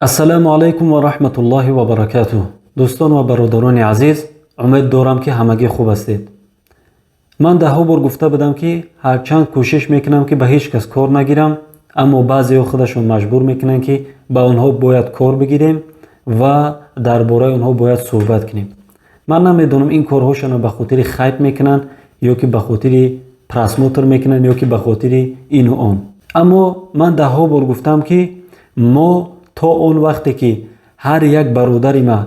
Ассалому алайкум ва раҳматуллоҳи ва баракатуҳ. Дӯстон ва бародарони азиз, умед дорам, ки ҳамагӣ хуб ҳастед. Ман даҳҳо бор гуфта будам, ки ҳарчанд кӯшиш мекунам, ки ба ҳеҷ кас кор нагирам, аммо баъзеҳо худашон маҷбур мекунанд, ки ба онҳо бояд кор бигирем ва дар бораи онҳо бояд суҳбат кунем. Ман намедонам, ин корҳошонро ба хотири хайп мекунанд ё ки ба хотири просмотр мекунанд, ё ки ба хотири ину он. Аммо ман даҳҳо бор гуфтам, ки мо то он вақте ки ҳар як бародари ма,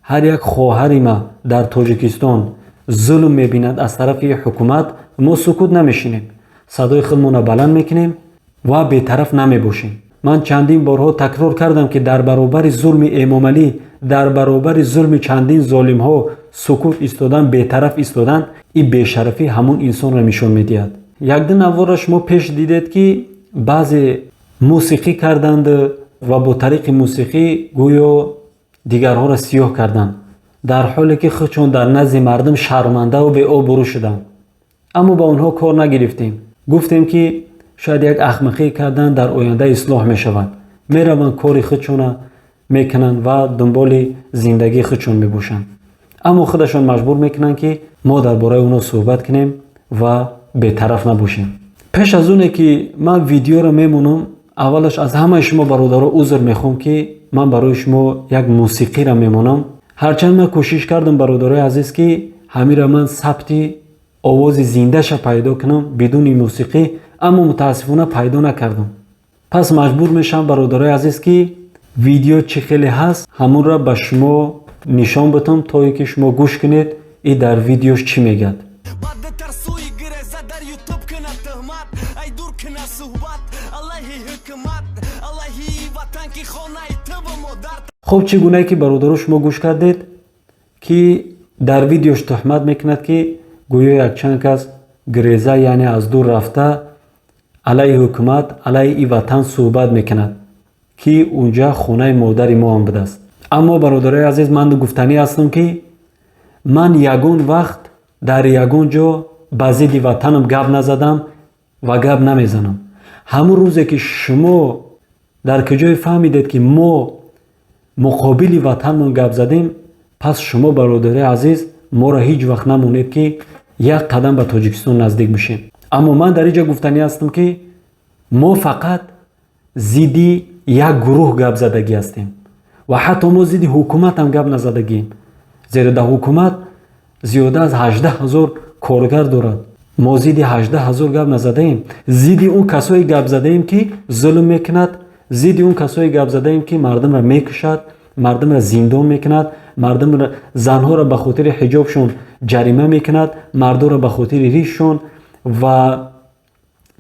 ҳар як хоҳари ма дар Тоҷикистон зулм мебинад аз тарафи ҳукумат, мо сукут намешинем, садои худмонро баланд мекунем ва бетараф намебошем. Ман чандин борҳо такрор кардам, ки дар баробари зулми Эмомалӣ, дар баробари зулми чандин золимҳо сукут истодан, бетараф истодан, ин бешарафӣ ҳамун инсонро нишон медиҳад. Якду наворро шумо пеш дидед, ки баъзе мусиқӣ карданд ва бо тариқи мусиқӣ гӯё дигарҳоро сиёҳ карданд, дар ҳоле ки худшон дар назди мардум шармандаву беобрӯ шуданд. Аммо ба онҳо кор нагирифтем, гуфтем, ки шояд як ахмақӣ карданд, дар оянда ислоҳ мешаванд, мераванд, кори худшона мекунанд ва дунболи зиндагии худшон мебошанд. Аммо худашон маҷбур мекунанд, ки мо дар бораи онҳо суҳбат кунем ва бетараф набошем. Пеш аз оне ки ман видеоро мемонам, аввалаш аз ҳамаи шумо, бародаро, узр мехоҳам, ки ман барои шумо як мусиқиро мемонам. Ҳарчанд ман кӯшиш кардам, бародарои азиз, ки ҳамира ман сабти овози зиндаша пайдо кунам бидуни мусиқӣ, аммо мутаассифона пайдо накардам. Пас маҷбур мешавам, бародарои азиз, ки видео чӣ хеле ҳаст, ҳамонро ба шумо нишон битам, то ин ки шумо гӯш кунед и дар видеош чӣ мегӯяд. Баъд тарсуи гиреза дар Ютуб кина тӯҳмат, ай дур кина суҳбат алайҳи ҳукумат, алайҳи ватан, ки хонаи туву модар. Хуб, чӣ гунае ки, бародаро, шумо гӯш кардед, ки дар видеош тӯҳмат мекунад, ки гӯё якчанд кас гиреза, яъне аз дур рафта, алайҳи ҳукумат, алайҳи и ватан суҳбат мекунад, ки унҷа хонаи модари мо ҳам будааст. Аммо, бародарои азиз, ман гуфтанӣ ҳастам, ки ман ягон вақт дар ягон ҷо ба зидди ватанам гап назадам ва гап намезанам. Ҳамун рӯзе ки шумо дар куҷое фаҳмидед, ки мо муқобили ватанмон гап задем, пас шумо, бародарои азиз, моро ҳеҷ вақт намонед, ки як қадам ба Тоҷикистон наздик бишем. Аммо ман дар ин ҷо гуфтанӣ ҳастам, ки мо фақат зидди як гурӯҳ гап задагӣ ҳастем ва ҳатто мо зидди ҳукуматам гап назадагием, зеро дар ҳукумат зиёда аз 18 000 коргар дорад. Мо зидди 18 000 гап назадаем, зидди он касое гап задаем, ки зулм мекунад, зидди он касое гап задаем, ки мардумро мекушад, мардумро зиндон мекунад, мардумро, занҳоро ба хотири ҳиҷобшон ҷарима мекунад, мардоро ба хотири ришшон ва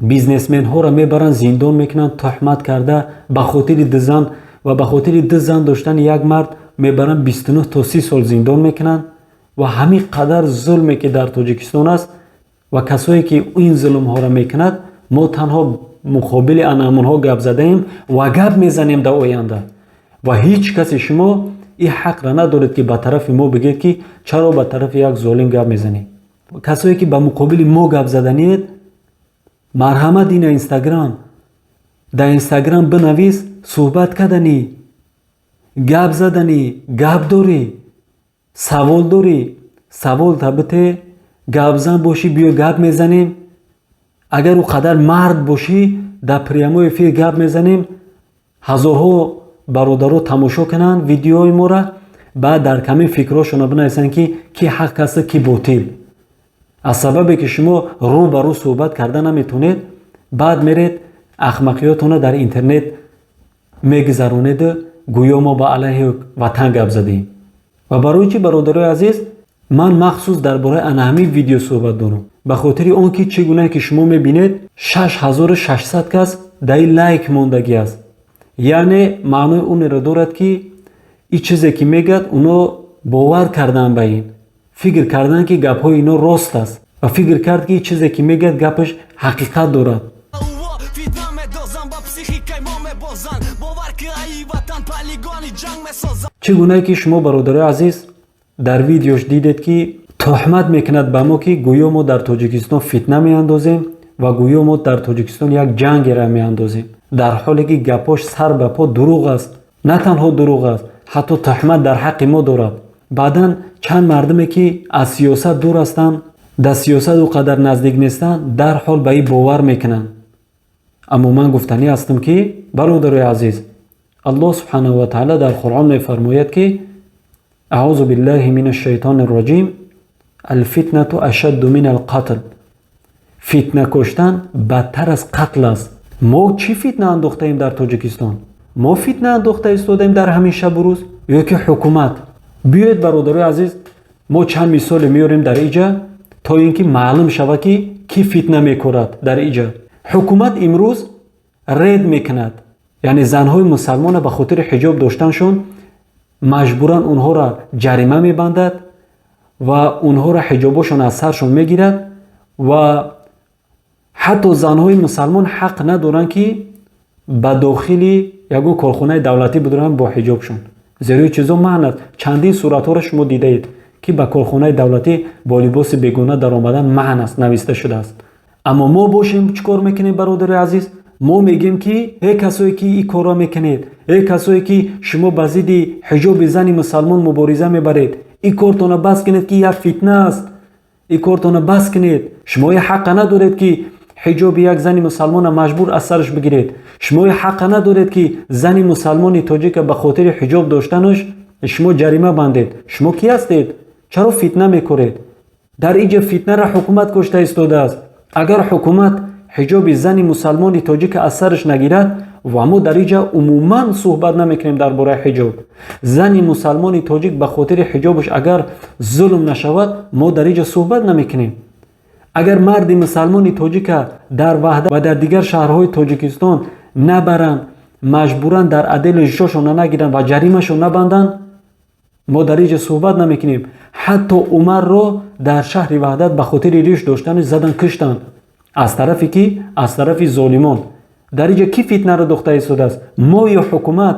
бизнесменҳоро мебаранд, зиндон мекунанд, тӯҳмат карда, ба хотири дузан ва ба хотири ду зан доштани як мард мебаранд, 29 то 30 сол зиндон мекунанд. Ва ҳамин қадар зулме ки дар Тоҷикистон аст ва касое ки ин зулмҳоро мекунад, мо танҳо муқобили анамонҳо гап задаем ва гап мезанем дар оянда. Ва ҳеҷ касе шумо ин ҳақра надоред, ки ба тарафи мо бигӯед, ки чаро ба тарафи як золим гап мезанед. Касое ки ба муқобили мо гап заданиед, марҳамат, ина Инстаграм, дар Инстаграм бинавис, суҳбат карданӣ, гап заданӣ, гап дорӣ, савол дорӣ, савол табите, гапзан бошӣ, биё, гап мезанем. Агар ӯ қадар мард бошӣ, дар прямой эфир гап мезанем, ҳазорҳо бародаро тамошо кунанд видеои мора, баъд дар коммент фикрҳошонро бинависанд, ки ки ҳақ аст, ки ботил. Аз сабабе ки шумо рӯ ба рӯ суҳбат карда наметавонед, баъд меред, ахмақиётонро дар интернет мегузаронеду гӯё мо ба алайҳи ватан гап задем. Ва барои чӣ, бародарои азиз, ман махсус дар бораи ана ҳамин видео суҳбат дорам? Ба хотири он ки чӣ гунае ки шумо мебинед, 6600 кас дар ин лайк мондагӣ аст, яъне маънои онеро дорад, ки ин чизе ки мегӯяд, оно бовар карданд, ба ин фикр карданд, ки гапҳои ино рост аст, ва фикр кард, ки чизе ки мегӯяд, гапаш ҳақиқат дорад. Фитна медозанд, ба психикаи мо мебозанд, бовар ки аи ватан полигони ҷанг месозанд. Чӣ гунае ки шумо, бародарои азиз, дар видеош дидед, ки тӯҳмат мекунад ба мо, ки гӯё мо дар Тоҷикистон фитна меандозем ва гӯё мо дар Тоҷикистон як ҷангера меандозем, дар ҳоле ки гапҳош сар ба по дурӯғ аст. На танҳо дурӯғ аст, ҳатто туҳмат дар ҳаққи мо дорад. Баъдан чанд мардуме, ки аз сиёсат дур ҳастанд, дар сиёсат ӯ қадар наздик нестанд, дарҳол ба ин бовар мекунанд. Аммо ман гуфтанӣ ҳастам, ки бародарои азиз, Аллоҳ субҳанаҳу ва таъала дар Қуръон мефармояд, ки أعوذ بالله من الشيطان الرجيم الفتنة أشد من القتل. Фитна коштан бадтар аз қатл аст. Мо чӣ фитна андохтаем дар Тоҷикистон? Мо фитна андохта истодаем дар ҳамин шабу рӯз ё ки ҳукумат? Биёед, бародарои азиз, мо чанд мисоле меорем дар иҷа, то ин ки маълум шавад, ки кӣ фитна мекорад дар иҷа. Ҳукумат имрӯз рейд мекунад, яъне занҳои мусалмона ба хотири ҳиҷоб доштаншон маҷбуран онҳоро ҷарима мебандад ва онҳоро ҳиҷобошон аз саршон мегирад. Ва ҳатто занҳои мусалмон ҳақ надоранд, ки ба дохили ягон корхонаи давлатӣ бидоранд бо ҳиҷобшон, зеро ин чизо манъ аст. Чандин суратҳоро шумо дидаед, ки ба корхонаи давлатӣ бо либоси бегона даромадан манъ аст, нависта шудааст. Аммо мо бошем, чӣ кор мекунем, бародари азиз? Мо мегӯем, ки э касое, ки ин корро мекунед, э касое, ки шумо ба зидди ҳиҷоби зани мусалмон мубориза мебаред, ин кортона бас кунед, ки як фитна аст. Ин кортона бас кунед. Шумо ин ҳаққа надоред, ки ҳиҷоби як зани мусалмона маҷбур аз сараш бигиред. Шумо ин ҳаққа надоред, ки зани мусалмони тоҷика ба хотири ҳиҷоб доштанаш шумо ҷарима бандед. Шумо кӣ ҳастед? Чаро фитна мекоред? Дар инҷа фитнаро ҳукумат кошта истодааст. Агар ҳукумат ҳиҷоби зани мусалмони тоҷика аз сараш нагирад, ва мо дар инҷа умуман суҳбат намекунем дар бораи ҳиҷоб. Зани мусалмони тоҷик ба хотири ҳиҷобаш агар зулм нашавад, мо дар инҷа суҳбат намекунем. Агар марди мусалмони тоҷика дар Ваҳдат ва дар дигар шаҳрҳои Тоҷикистон набаранд, маҷбуран дар отдели ришошона нагиранд ва ҷаримашон набанданд, мо дар инҷа суҳбат намекунем. Ҳатто Умарро дар шаҳри Ваҳдат ба хотири риш доштанаш задан, киштанд. Аз тарафи кӣ? Аз тарафи золимон. Дар инҷа кӣ фитнаро дохта истодааст, мо ё ҳукумат?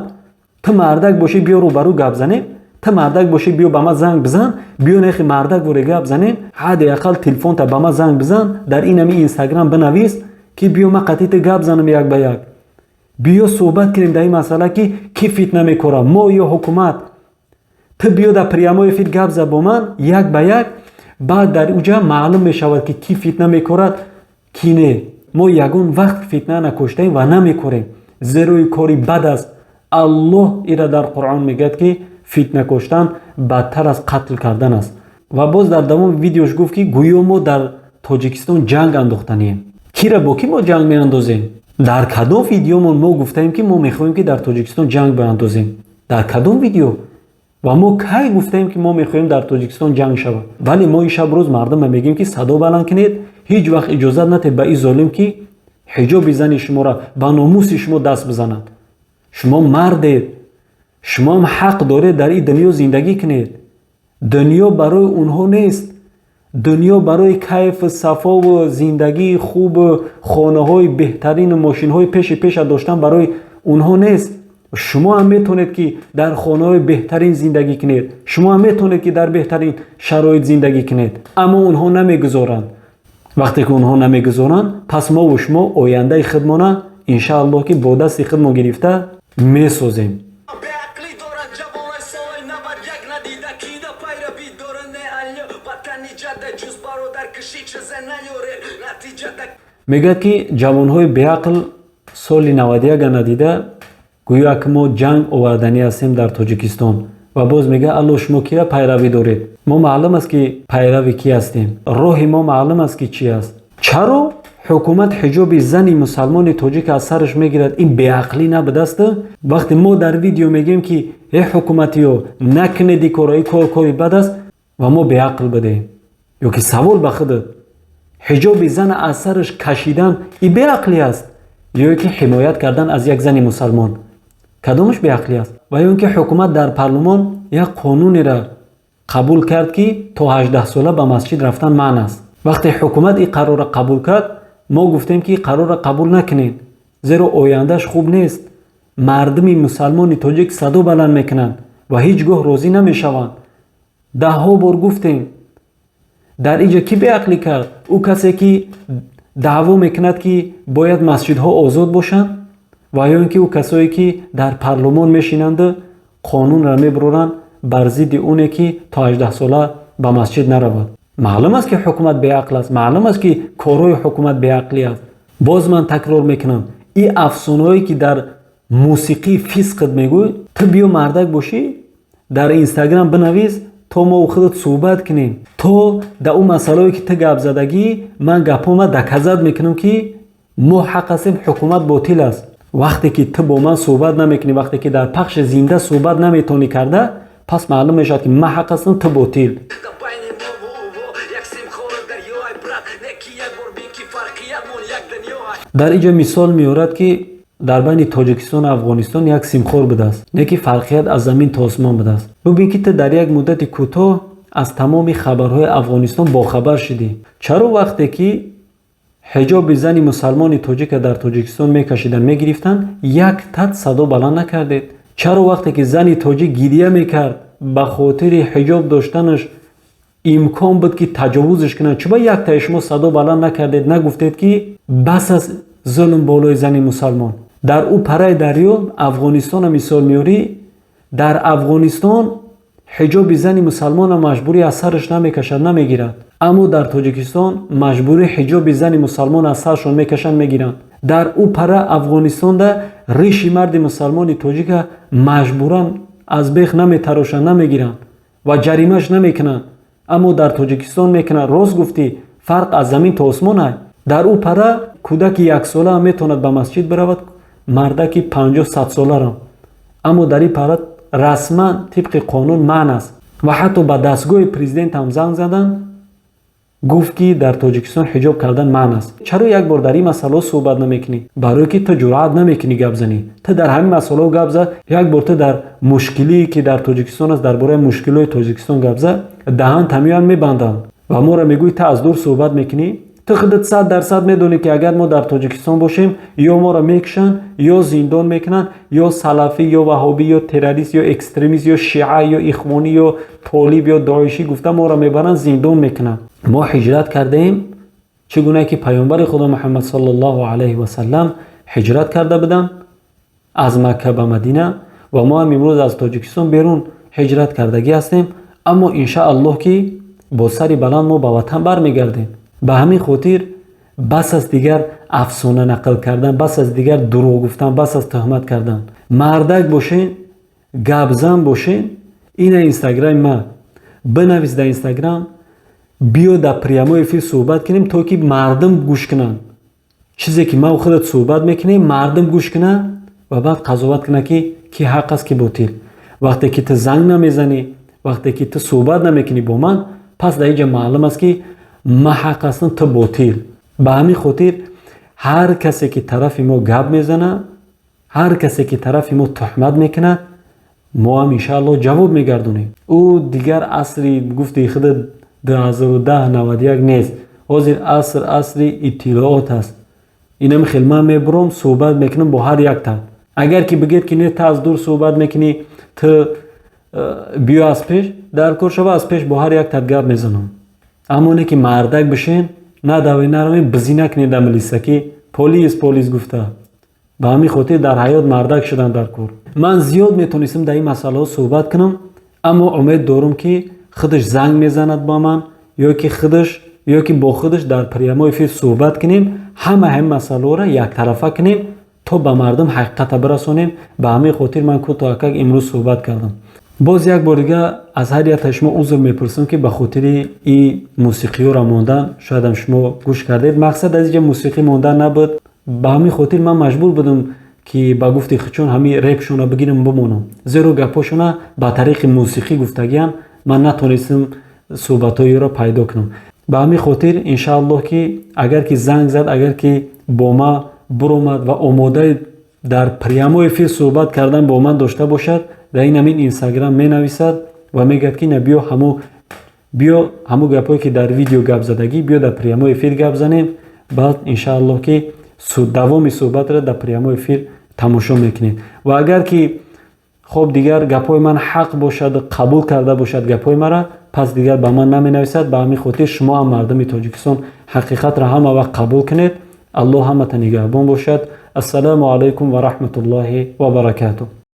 Ту мардак бошӣ, биё рӯбарӯ гап занем. Ту мардак бошӣ, биё ба ман занг бизан. Биё, нехи мардак воре гап занем. Ҳадди ақал телефонта ба ман занг бизан, дар инами Инстаграм бинавис, ки биё, ман қатъи ту гап занам як ба як. Биё, суҳбат кунем дар ин масъала, ки кӣ фитна мекорад, мо ё ҳукумат. Ту биё, дар прямой эфир гап за бо ман як ба як. Баъд дар уҷа маълум мешавад, ки кӣ фитна мекорад, кӣ не. Мо ягон вақт фитна накоштаем ва намекорем, зеро ин кори бад аст. Аллоҳ ира дар Қуръон мегӯяд, ки фитна коштан бадтар аз қатл кардан аст. Ва боз дар давоми видеош гуфт, ки гӯё мо дар Тоҷикистон ҷанг андохтанием. Кира бо кӣ мо ҷанг меандозем? Дар кадом видеомон мо гуфтаем, ки мо мехоҳем, ки дар Тоҷикистон ҷанг биандозем? Дар кадом видео ва мо кай гуфтаем, ки мо мехоҳем дар Тоҷикистон ҷанг шавад? Вале мо ин шаб рӯз мардума мегӯем, ки садо баланд кунед, ҳеҷ вақт иҷозат натед ба ин золим, ки ҳиҷоби зани шуморо, ба номуси шумо даст бизанад. Шумо мардед, шумоам ҳақ доред дар ин дунё зиндагӣ кунед. Дунё барои онҳо нест. Дунё барои кайфу сафову зиндагии хубу хонаҳои беҳтарину мошинҳои пеши пеша доштан барои онҳо нест. Шумо ҳам метавонед, ки дар хонаҳои беҳтарин зиндагӣ кунед. Шумо ҳам метавонед, ки дар беҳтарин шароит зиндагӣ кунед, аммо онҳо намегузоранд. Вақте ки онҳо намегузоранд, пас мову шумо ояндаи худмона, иншааллоҳ, ки бо дасти худмон гирифта месозем. Беақлӣ доранд ҷавонои солаи 91 надида, кида пайравӣ дора, не алё ватани ҷада, ҷуз бародаркушӣ чизе наёре натиҷада. Мегӯяд, ки ҷавонҳои беақл соли 91 надида, гӯё ки мо ҷанг оварданӣ ҳастем дар Тоҷикистон. Ва боз мегӯяд: «Алло, шумо кира пайравӣ доред?» Мо маълум аст, ки пайрави кӣ ҳастем. Роҳи мо маълум аст, ки чӣ аст. Чаро ҳукумат ҳиҷоби зани мусалмони тоҷик аз сараш мегирад? Ин беақлӣ набудаст? Вақте мо дар видео мегӯем, ки э ҳукуматиё, накунед ин корро, ин кор кори бад аст, ва мо беақл будем ё ки? Савол ба худат: ҳиҷоби зана аз сараш кашидан ин беақлӣ аст ё ки ҳимоят кардан аз як зани мусалмон? Кадомаш беақлӣ аст? Ва ё ин ки ҳукумат дар парлумон як қонунеро қабул кард, ки то 18 сола ба масҷид рафтан манъ аст. Вақте ҳукумат ин қарорро қабул кард, мо гуфтем, ки ин қарорро қабул накунед, зеро ояндааш хуб нест. Мардуми мусалмони тоҷик садо баланд мекунанд ва ҳеҷ гоҳ розӣ намешаванд. Даҳҳо бор гуфтем. Дар инҷа кӣ беақлӣ кард? Ӯ касе, ки даъво мекунад, ки бояд масҷидҳо озод бошанд. Ва ё ин ки ӯ касое ки дар парлумон мешинанду қонунро мебуроранд бар зидди оне ки то 18 сола ба масҷид наравад. Маълум аст, ки ҳукумат беақл аст, маълум аст, ки корҳои ҳукумат беақлӣ аст. Боз ман такрор мекунам, ин афсонаҳое ки дар мусиқии фисқат мегӯй, ту биё, мардак бошӣ, дар Инстаграм бинавис, то мо худат суҳбат кунем, то дар он масъалаое ки ту гап задагӣ, ман гапҳома доказать мекунам, ки мо ҳақ ҳастем, ҳукумат ботил аст. Вақте ки ту бо ман суҳбат намекунӣ, вақте ки дар пахши зинда суҳбат наметавонӣ карда, пас маълум мешавад, ки ман ҳақ ҳастам, ту ботил. Байни мову ӯво як симхори дарёай, брат, не ки як бор бин, ки фарқият мон як дунёай. Дар инҷо мисол меорад, ки дар байни Тоҷикистону Афғонистон як симхор будааст, не ки фарқият аз замин то осмон будааст. Бубин, ки ту дар як муддати кӯтоҳ аз тамоми хабарҳои Афғонистон бохабар шудӣ. Чаро вақте ки ҳиҷоби зани мусалмони тоҷика дар Тоҷикистон мекашиданд, мегирифтанд, як тат садо баланд накардед? Чаро вақте ки зани тоҷик гиря мекард, ба хотири ҳиҷоб доштанаш имкон буд, ки таҷовузш кунанд, чӯба яктаи шумо садо баланд накардед, нагуфтед, ки бас аст зулм болои зани мусалмон? Дар ӯ параи дарё Афғонистона мисол меорӣ. Дар Афғонистон ҳиҷоби зани мусалмона маҷбурӣ аз сараш намекашад, намегирад, аммо дар Тоҷикистон маҷбурӣ ҳиҷоби зани мусалмон аз саршон мекашанд, мегиранд. Дар ӯ пара Афғонистонда риши марди мусалмони тоҷика маҷбуран аз бех наметарошанд, намегиранд ва ҷаримаш намекунанд, аммо дар Тоҷикистон мекунанд. Рост гуфтӣ, фарқ аз замин то осмон ай. Дар ӯ пара кӯдаки яксола метавонад ба масҷид биравад, мардаки 50, 100 соларам, аммо дар ин пара расман тибқи қонун манъ аст. Ва ҳатто ба дастгоҳи президент ҳам занг заданд, гуфт, ки дар Тоҷикистон ҳиҷоб кардан манъ аст. Чаро як бор дар ин масъалаҳо суҳбат намекунӣ? Барое ки ту ҷуръат намекунӣ гап занӣ. Ту дар ҳамин масъалаҳо гап зад як бор. Ту дар мушкилие ки дар Тоҷикистон аст, дар бораи мушкилиҳои Тоҷикистон гап зад, даҳан тамиён мебанданд ва моро мегӯӣ, ту аз дур суҳбат мекунӣ. Ту худат 100% медонӣ, ки агар мо дар Тоҷикистон бошем, ё моро мекушанд, ё зиндон мекунанд, ё салафӣ, ё ваҳобӣ, ё террорист, ё экстремист, ё шиа, ё ихвонӣ, ё толиб, ё доишӣ гуфта моро мебаранд, зиндон мекунанд. Мо ҳиҷрат кардаем, чӣ гуна ки паёмбари Худо Муҳаммад саллаллоҳу алайҳи васаллам ҳиҷрат карда буданд аз Макка ба Мадина, ва мо ҳам имрӯз аз Тоҷикистон берун ҳиҷрат кардагӣ ҳастем, аммо иншааллоҳ, ки бо сари баланд мо ба ватан бармегардем. Ба ҳамин хотир бас аст дигар афсона нақл кардан, бас аст дигар дурӯғ гуфтан, бас аст тӯҳмат кардан. Мардак бошен, гапзан бошен, ина Инстаграми ма, бинавис дар Инстаграм, биё дар прямой эфир суҳбат кунем, то ки мардум гӯш кунанд. Чизе ки ман худат суҳбат мекунем, мардум гӯш кунанд ва баъд қазоват кунанд, ки ки ҳақ аст, ки ботил. Вақте ки ту занг намезанӣ, вақте ки ту суҳбат намекунӣ бо ман, пас дар инҷа маълум аст, ки ман ҳақ ҳастам, ту ботил. Ба ҳамин хотир ҳар касе ки тарафи мо гап мезанад, ҳар касе ки тарафи мо тӯҳмат мекунад, мо ҳам иншааллоҳ ҷавоб мегардонем. Ӯ дигар асри гуфти худ 2010, 91 нест. Ҳозир аср асри иттилоот аст. Инами хел ман мебурам, суҳбат мекунам бо ҳар якта. Агар ки бигӯед, ки не, ту аз дур суҳбат мекунӣ, ту биё аз пеш, дар кор шава, аз пеш бо ҳар яктат гап мезанам. Аммо не ки мардак бишен, надавӣ, наравем, бизӣ накунед дар милиса, ки полис, полис гуфта. Ба ҳамин хотир дар ҳаёт мардак шудан дар кор. Ман зиёд метавонистам дар ин масъалаҳо суҳбат кунам, аммо умед дорам, ки худаш занг мезанад ба ман, ё ки худаш, ё ки бо худаш дар прямой эфир суҳбат кунем, ҳама ҳамин масъалаҳоро яктарафа кунем, то ба мардум ҳақиқата бирасонем. Ба ҳамин хотир ман кӯтоҳакак имрӯз суҳбат кардам. Боз як бор дига аз ҳар яктаи шумо узр мепурсам, ки ба хотири ин мусиқиёро мондан шоядам шумо гӯш кардед. Мақсад аз инҷа мусиқӣ мондан набуд. Ба ҳамин хотир ман маҷбур будам, ки ба гуфти худшон ҳамин репшонро бигирам, бимонам, зеро гапҳошона ба тариқи мусиқӣ гуфтагиам, ман натонистам суҳбатҳои ӯро пайдо кунам. Ба ҳамин хотир иншааллоҳ, ки агар ки занг зад, агар ки бо ман буромад ва омодаи дар прямой эфир суҳбат кардан бо ман дошта бошад, дар ин ҳамин Инстаграм менависад ва мегӯяд, ки на, биё ҳамун гапҳое ки дар видео гап задагӣ, биё дар прямой эфир гап занем. Баъд иншааллоҳ, ки давоми суҳбатро дар прямой эфир тамошо мекунед. Ва агар ки хоб дигар гапҳои ман ҳақ бошаду қабул карда бошад гапҳои маро, пас дигар ба ман наменависад. Ба ҳамин хотир шумо ҳам, мардуми Тоҷикистон, ҳақиқатро ҳама вақт қабул кунед. Аллоҳ ҳамата нигаҳбон бошад. Ассалому алайкум ва раҳматуллоҳи ва баракатуҳ.